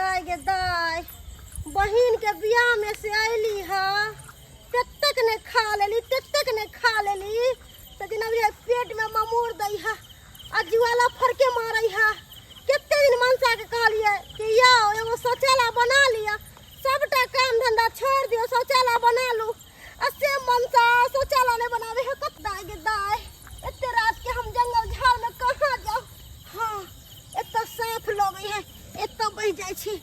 दाय गे दाय, बहिन के बियाह में से अयली हा, ततेक ने खा लेली, ततेक ने खा लेली तऽ जेना बुझाइ पेट में ममोर दै हा आ जुआला फड़के मारै हा। कते दिन मनसा के कहलियै कि यौ एगो शौचालय बना लिअ, सबटा काम धंधा छोड़ दियौ, शौचालय बना लू, आ से मनसा शौचालय नहि बनाबै है। कत दाय गे दाय, एते रात के हम जंगल झाड़ में कहाँ जाउ? हाँ, एतऽ साफ लगै है, एतऽ बैस जाइ छी।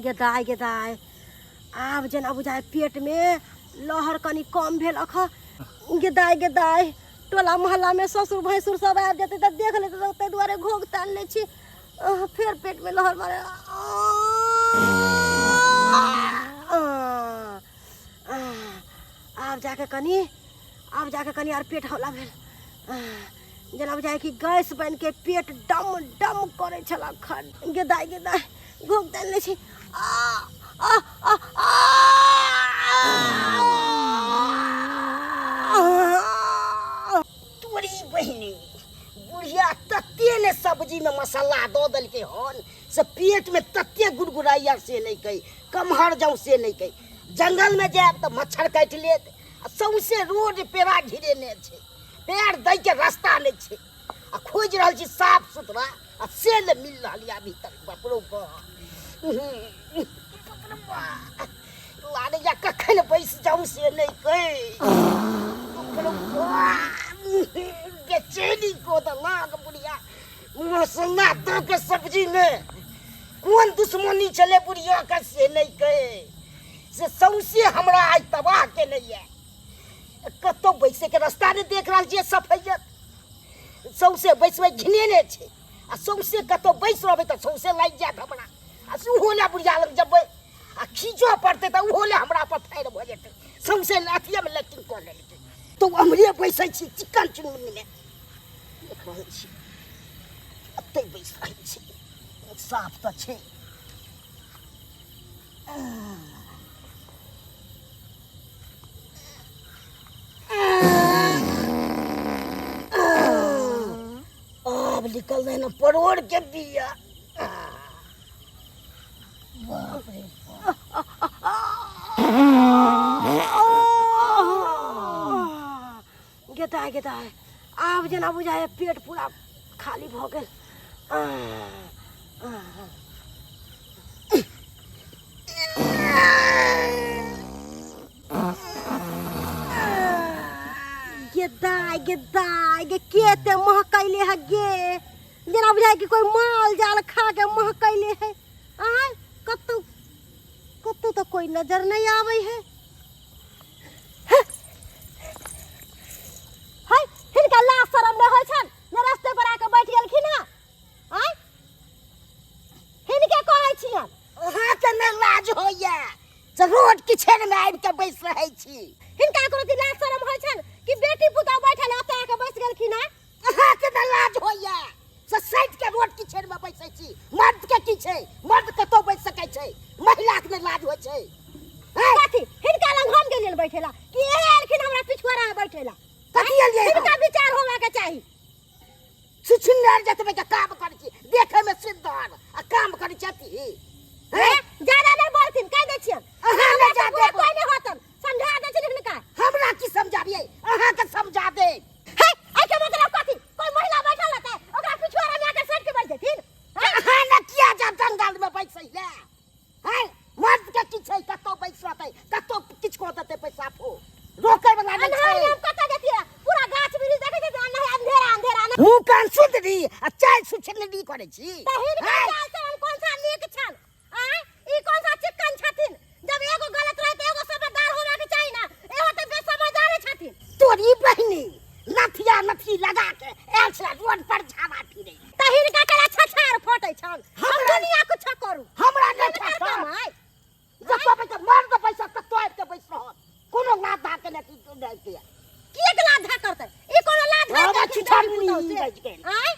गे दाय गे दाय, आब जेना बुझाइ पेटमे लहर कनि कम भेल अख। गे दाय गे दाय, टोला मोहल्लामे ससुर भैंसुर सब आबि जेतै तऽ देख लेतै, तऽ ताहि दुआरे घोघ तानि लै छी। फेर पेटमे लहर मारे। आब जाके कनि, आब जाके कनि आर पेट हौला भेल। जेना बुझाइ कि गैस बनिके पेट डम डम करै छल अखन। गे दाय गे दाय, घोघ तानि लै छी। आ आ आ आ तोरी बहिनी, बुढ़िया तते ने सब्जीमे मसाला दऽ देलकै हन से पेटमे तते गुड़गुड़ाइया से नहि कही, कमहर जाऊँ से नहि कही। जंगलमे जायब तऽ मच्छर काटि लेत, आ सौंसे रोड पेड़ा घिरेने छै, पैर दैके रास्ता नहि छै, आ खोजि रहल छी साफ सुथरा आ से नहि मिल रहल यऽ अभी तक। बापरो लागैया कखन बैस जाऊँ से नहि कही। बेचैनी को देलक बुढ़िया मसल्ला दऽ के सब्जीमे। कोन दुश्मनी छलै बुढ़िया के से नहि कहे, से सौंसे हमरा आइ तबाह केने यऽ। कतहु बैसैके रास्ता नहि देख रहल छियै, सफैयत सौंसे बैसबै घिनेने छै, आ सौंसे कतहु बैस रहबै तऽ सौंसे लागि जायत हमरा, आ ओहो लए बुढ़िया लग जेबै आ खींचऽ पड़तै तऽ ओहो लए हमरा पर फायर भऽ जेतै। सौंसे अथिएमे लैट्रिन कऽ लेलकै, तऽ हमरे बैसै छी चिकन चुनमुनीमे देख रहल छी, एतै बैस रहल छी, साफ तऽ छै। आब निकल ने परोड़ के बिया। बाप रे, गेताय गेताय, आब जेना बुझाइ पेट पूरा खाली भऽ गेल। गे दाय गे दाय गे, के ते महकैले है गे, जेना बुझाइ कि कोई माल जाल खा के महकैले है। आय कतौ कतौ तऽ कोई नजर नहीं आबै है। है हिनका लाज शरम नहि होइ छनि जे रस्ते पर आके बैठ गेलखिन हँ? आँय, हिनके कहै छियनि। अहाँके नहि लाज होइए से रोड किछेन मे आबि के बैस रहै छी? हिनका कोनो चीज लाज शरम होइ छनि कि बेटी पुतहु बैठल ओतऽ आके बैस गेलखिन हँ? अहाँके नहि लाज होइए से सटि के रोड किछेन मे बैसै छी? मर्द के की छै, मर्द कतौ बैस सकै छै, महिला के नहि लाज होइ छै? कथी हिनका लग हम गेलियनि बैठेला कि इहे एलखिन हमरा पिछुआरा में बैठेला? कथी एलियै हम? हिनका विचार होवा के चाही। छुछुन्नर जतबे के काम करै छी, देखे में सुन्दर आ काम करै छी अथी। हैं? ज्यादा नहीं बोलथिन, कह दै छियन। अहाँ नहि हमरा से जादे बुरा बोल। कोई नहीं होतन, समझा दै छियन हिनका। हमरा की समझाबियै? अहाँ के समझा दे। हे, एहि के मतलब कथी? कोई महिला बैठल रहतै ओकरा पिछुआरा में आके सट के बैठ जेथिन? अहाँ ने किया जा जंगल में बैसै ले? हैं, मर्द के की छै, कतौ बैस रहतै कतौ किछु कऽ देतै, पैसा फो रोकै वाला नहि अन्हार छै। में हम कतऽ जतियै? पूरा गाछ वृक्ष देखै छै, अन्हार अंधेरा अंधेरा ने। मुँह कान सुधरी आ चाय सुछनरी करै छी। तऽ हिनकर हैं? चाल चलन कोन सा नीक छल? आँय, ई कोन सा चिक्कन छथिन? जब एगो गलत रहै तऽ एगो समझदार होबा के चाही ना, एहो तऽ बेसमझदारे छथिन। तोरी बहिनी नथिया नथी लगा के आयल छला रोड पर झाड़ा फिरे। तऽ हिनका केना छछार फटै छन? हम दुनिया कुछ करू, हमरा नहि हिनकर फटत। कमाइ। जतऽ बैस मर्द बैसत ततऽ आबि के बैस रहत, कोनो लात धा के नहि नहि के। किएक लात धा करतै? ई कोनो लात धा बाबा करथिन छुछार बेटी पुतहु मुनी से? बाजि गेल। आँय,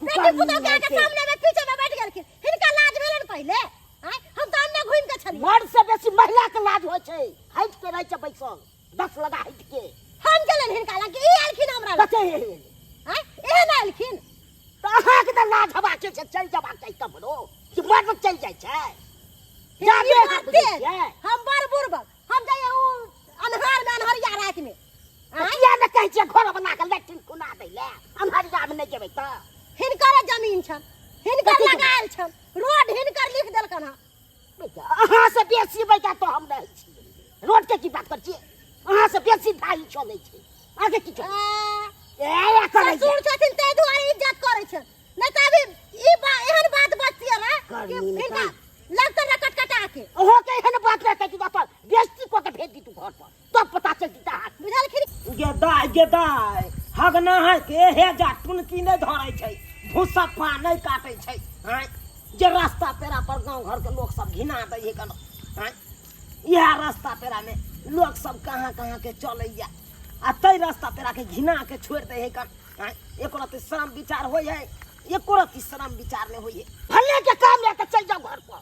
बेटी छुछार पुतहु के मुनी आके बाजि गेल। सामने में पीछे में बैठ गेलखिन, हिनका लाज भेलन पहिले? आँय, हम तऽ अन्ने घुमि के छलियै। मर्द से बेसी महिला के लाज होइ छै, हटि के रहै छै बैसल, 10 लगा हटि के। हम गेलन हिनका लग। कते एहन? आँय, एहन एलखिन तऽ अहाँके तऽ लाज हेबाक छै से चलि जेबाक चाही कम्हरो कि मर्द चलि जाइ छै जाबे ई अहाँ बात बुझै तेज। छियै हम बड़ बुड़बक हम जाइए ओ अन्हार में अन्हरिया राति में तऽ किया ने कहै छियै घर बना कऽ लैट्रिन खुना दै लए अन्हरियामे नहि जेबै तऽ हिनकर जमीन छन हिनकर कथी जमीन? लगायल छन रोड हिनकर लिख देलकन हँ अहाँ से बेसी बैठा तो हम रहै छी रोड के की बात कर छियै अहाँ से बेसी धाही चलै छै अहाँके की चलै आ, ए करै छै ससुर छथिन ताहि दुआरे इज्जत करै छनि नहि तऽ अभी ई बा एहन बात बजतियै ने कि करनी ने हिनका लगतै ने कटकटा के अहाँ के एहन बात रहतै कि अपन बेइज्जती कऽ के भेज दी तू घर पर तब पता चल जीता हाथ बुझलखिन गेदाय गेदाय हगना है के हे जा टुनकी नहि धरै छै भूसप्पा नहि काटै छै आँय जे रास्ता पेरा पर गाँव घरके लोक सब घिना दै है कनो आँय इएह रास्ता पेरामे लोक सब कहाँ कहाँ के चलैया आ तै रास्ता पेरा के घिना के छोड़ि दै है कन आँय एको रत्ती श्रम विचार होइ है एको रत्ती श्रम विचार नहि होइ है भले के काम या तऽ चलि जाउ घर पर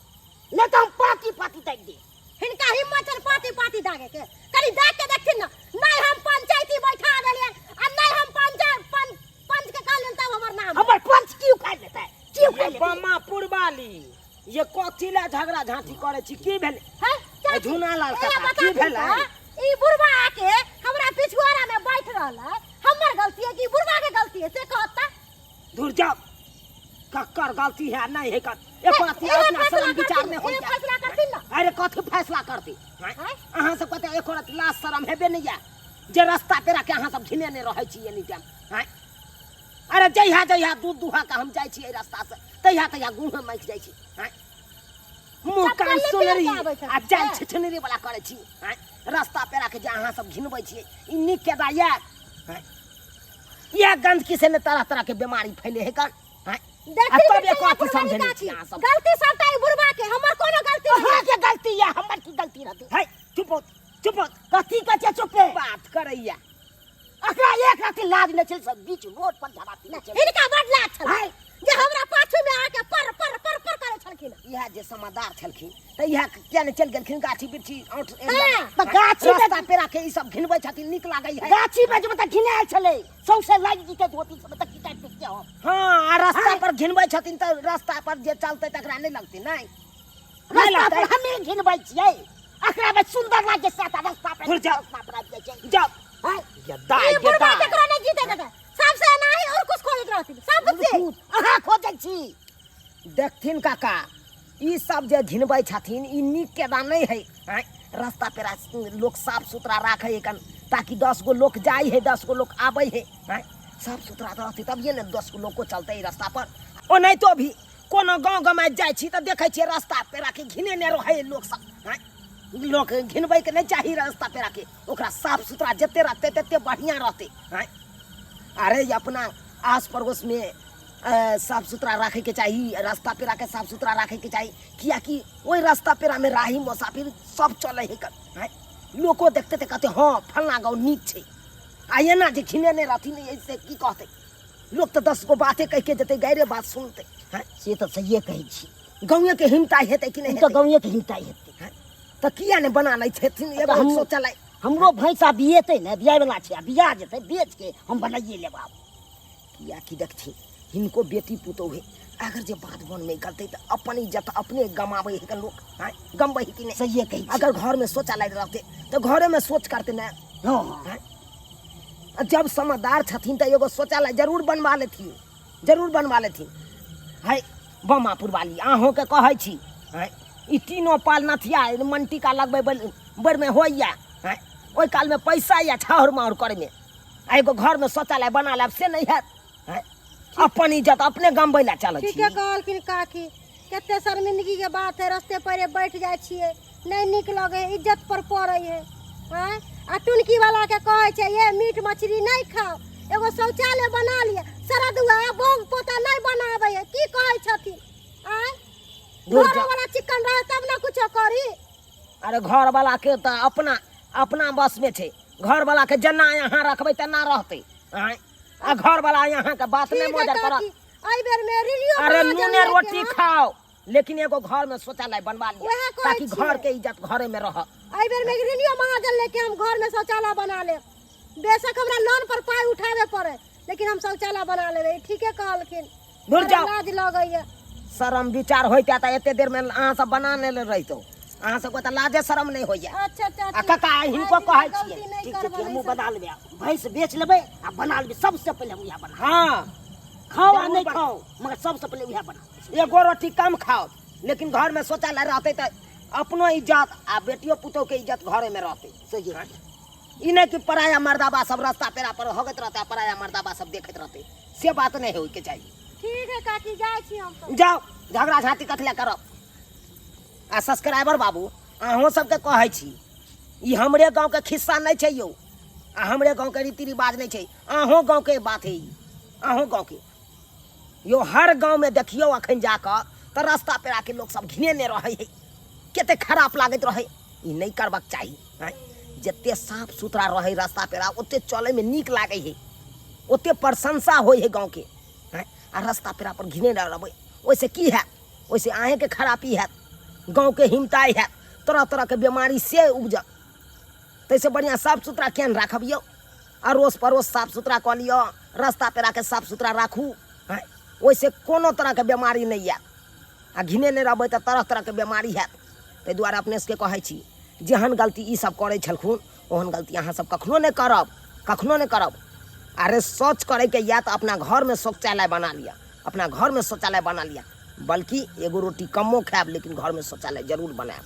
नहि तऽ हम पाती पाती दागि देब हिनका हिम्मत छनि पाती पाती दागे के कनि दाग के देखथिन ने नहि हम पंचायती बैठा देलियनि आ नहि हम पंचायत पंच पंच के कहलियनि तब हमर नाम हमर पंच की उखाड़ि लेतै की ये उखाड़ि लेतै बमा पुरबाली ये कथी लए झगड़ा झांटी करै छी की भेलै हैं? चाची, झूना लाल एना काका, बता की दियौ भेलै? तऽ, ई बुढ़वा आके हमरा पिछुआरा में बैठ रहल है हमर गलती है कि बुढ़वा के गलती है से कहत तऽ दूर जाओ कक्कर गलती है नहीं है कर एको रत्ती एहे अपना फैसला शरम विचार करथिन, नहीं होइया एहे फैसला करथिन ना। अरे कथी फैसला करती आँय? अहाँ सब कहते एको रत्ती लाज शरम हेबे नहीं या जे रास्ता पेरा के अहाँ सब घिने रहै छी एनी टाइम आँय? अरे जहिया जहिया दूध दुहा के हम जाइ छी एहि रास्ता से तहिया तहिया गुह माखि जाइ छी आँय? मुँह चप्पल कान नहि सुनरी पहिर के आबै छथिन, आ जान से? छिछनरी वाला करै छी आँय? रास्ता पेरा के जे अहाँ सब घिनबै छियै ई नीक केदा या आँय? इएह गंदगी से ने तरह तरह के बीमारी फैले है कन आँय? आ देखथिन तब कि एको अथी बुढ़वा समझे नहीं काची। छी अहाँ सब गलती सबटा ई बुढ़वा के हमर कोनो गलती नहीं अहाँके गलती या हमर की गलती रहतै है चुप हो चुप हो कथी कहै छै चुपे बात करैया एकरा एक रति लाज नहि छै सब बीच रोड पर झड़ा पीने छै हिनका बड लाज छल आँय? जे हमरा पाछू में आके पर पर पर पर करे छलखिन इएह जे समादार छलखिन तऽ इएह किया नहि चलि गेलखिन गाछी बिरछी औंठ हाँ। तऽ गाछी मे- रास्ता पेरा के ई सब घिनबै छथिन नीक लागै है गाछी में जेबै तऽ घिनायल छलै सौंसे लागि जेतै धोती सब तऽ की काटि देतियै हम हाँ आ रास्ता हाँ। पर घिनबै छथिन तऽ रास्ता पर जे चलतै तकरा नहि लगतै नहि नहि रास्ता लगतै पर हमे घिनबै छियै एकरा में सुंदर लागे से तऽ रास्ता पर दूर जाओ। रास्ता पर आबि जाइ छै जाओ आँय? गद्दार ई बुढ़वा गद्दार केकरो नहि जीते देतै सबसे एनाही और कुछ खोजैत रहथिन सबसे अहाँ खोजै छी देखथिन काका ई सब जे घिनबै छथिन ई नीक केदा नहि है आँय रास्ता पेरा लोक साफ सुथरा राखै है कन ताकि 10 गो लोक जाइ है 10 गो लोक आबै है आँय साफ सुथरा रहतै तभिए ने 10 गो लोको चलतै ई रास्ता पर ओनाहितो भी कोनो गाँव गमाइत जाइ छी तऽ देखै छियै रास्ता पेराके घिनेने रहै है लोक सब आँय लोक घिनबैके नहि चाही रास्ता पेराके ओकरा साफ सुथरा जते रहतै तते बढ़िआँ रहतै आँय अरे अपना आस पड़ोसमे साफ सुथरा राखैके चाही रास्ता पेराके साफ सुथरा राखैके चाही कियाकि ओहि रास्ता पेरामे राही मुसाफिर सब चलै है आँय लोको देखते तऽ कहते हँ फल्लाँ गाँव नीक छै आ एना जे घिनेने रहथिन एहिसँ की कहतै लोक तऽ 10 गो बाते कहि के जेतै गैरे बात सुनतै आँय से तऽ सहिए कहै छी गाँवेके हिमता हेतै कि नहि ई तऽ हेतै गाँवेके हिमता हेतै आँय? तऽ किया नहि बना लै छथिन एगो हम- शौचालय हमरो भैंसा बिएतै ने बियावला छै आ बिया जेतै बेच के हम बनाइए लेब आब कियाकि देखथिन हिनको बेटी पुतोह है अगर जे बाध वन में करतै तऽ अपन इज्जत अपने गमाबै है लोक आँय गमबै है कि नहि सहिए कहै छी अगर घर में शौचालय रहतै तऽ घरे में सोच करतै ने हँ हँ आँय? आ जब समझदार छथिन तऽ एगो शौचालय जरूर बनवा लेथिन जरूर बनवा लेथिन है बमापुर वाली अहूँके कहै छी आँय ई तीनो पाल नथिया मनटीका लगबै बेरमे होइया आँय ओहि कालमे पैसा या छाउर माउर करैमे आ एगो घरमे शौचालय बना लेब से नहि हैत आँय? अपन इज्जत अपने गमबै लए चलै ठीके छी कहलखिन काकी कते शर्मिंदगी के बात है रस्ते पर बैठ जाइ छियै नहि नीक लगे है इज्जत पर पड़ै है आँय आ टुनकी वाला के कहै छै ये मीट मछली नहि खाओ एगो शौचालय बना लिअ सरदुआ बोंग पोता नहि बनाबै है की कहै छथिन आँय दूर घर जा। वाला चिकन रहे तब ने कुछो करी अरे घरवाला के तऽ अपना अपना बस में छै घरवाला के जेना यहाँ रखबै तेना रहतै आँय आ घरवाला यहाँ के बात नहि ठीक है मोजर करत काकी एहि बेर में रिलियो अरे महाजन नूने लेके रोटी हम खाओ लेकिन एगो घर में शौचालय बनवा लिअ वएह कहै ताकि छियै। घर के इज्जत घरे में रह एहि बेर में रिलियो महाजन लेके हम घर में शौचालय बना लेब बेशक हमरा लोन पर पाइ उठाबे पड़े, लेकिन हम शौचालय बना लेबै। ठीके कहलखिन। दूर जाओ। लाज लगैया। शरम विचार होइते तऽ एते देर में अहाँ सब बना ने रहितो। अहाँ सबके तऽ लाजे शरम नहि होइया। अच्छा चाची। आ काका, हिनको कहै छियै। गलती नहि ठीक छै, करबै। हमहूँ बना लेबै, भैंस बेच लेबै आ बना लेबै। सबसे पहिले हम इएह बना खाओ आ जरूर नहि बना। खाओ, मगर सबसे पहिले इएह बना। एगो रोटी कम खाओ, लेकिन घर में शौचालय रहतै तऽ अपनो इज्जत आ बेटियो पुतोह के इज्जत घरे में रहतै। सही। ई नहि कि पराया मर्दाबा सब रास्ता पेरा पर होगैत रहतै आ पराया मर्दाबा सब देखैत रहतै, से बात नहि होइके चाही। ठीक है काकी, जाइ छी हम सब। जाओ, झगड़ा झाँटी कथी लए करब? आ सब्सक्राइबर बाबू, अहूँ सबके कहै छी, ई हमरे गाँवके खिस्सा नहि छै यौ, आ हमरे गाँवके रीति रिवाज नहि छै, अहूँ गाँवके बात है ई, अहूँ गाँवके यौ। हर गाँवमे देखियौ अखन जाकऽ तऽ रास्ता पेराके लोक सब घिनेने रहै है, कते खराब लागैत रहै। ई नहि करबाक चाही। आँय, जते साफ सुथरा रहै रास्ता पेरा, ओते चलैमे नीक लागै है, ओते प्रशंसा होइ है गाँवके। आँय, आ रास्ता पेरा पर घिनेने रहबै, ओहिसँ की हैत? ओहिसँ अहेँके खरापी हैत, गाँवके हिमताइ हैत, तरह तरहके बेमारी से उपजत। ताहिसँ बढ़िआँ साफ सुथरा केहन राखब यौ? अड़ोस पड़ोस साफ सुथरा कऽ लिअ, रास्ता पेराके साफ सुथरा राखू। आँय, ओहिसँ कोनो तरहके बेमारी नहि आयत। आ घिनेने रहबै तऽ तरह तरहके बेमारी हैत। ताहि दुआरे अपने सबके कहै छी, जेहन गलती ई सब करै छलखुन, ओहन गलती अहाँ सब कखनो नहि करब, कखनो नहि करब। अरे शौच करैके यऽ तऽ अपना घरमे शौचालय बना लिअ, अपना घरमे शौचालय बना लिअ। बल्कि एगो रोटी कमो खायब, लेकिन घरमे शौचालय जरूर बनायब।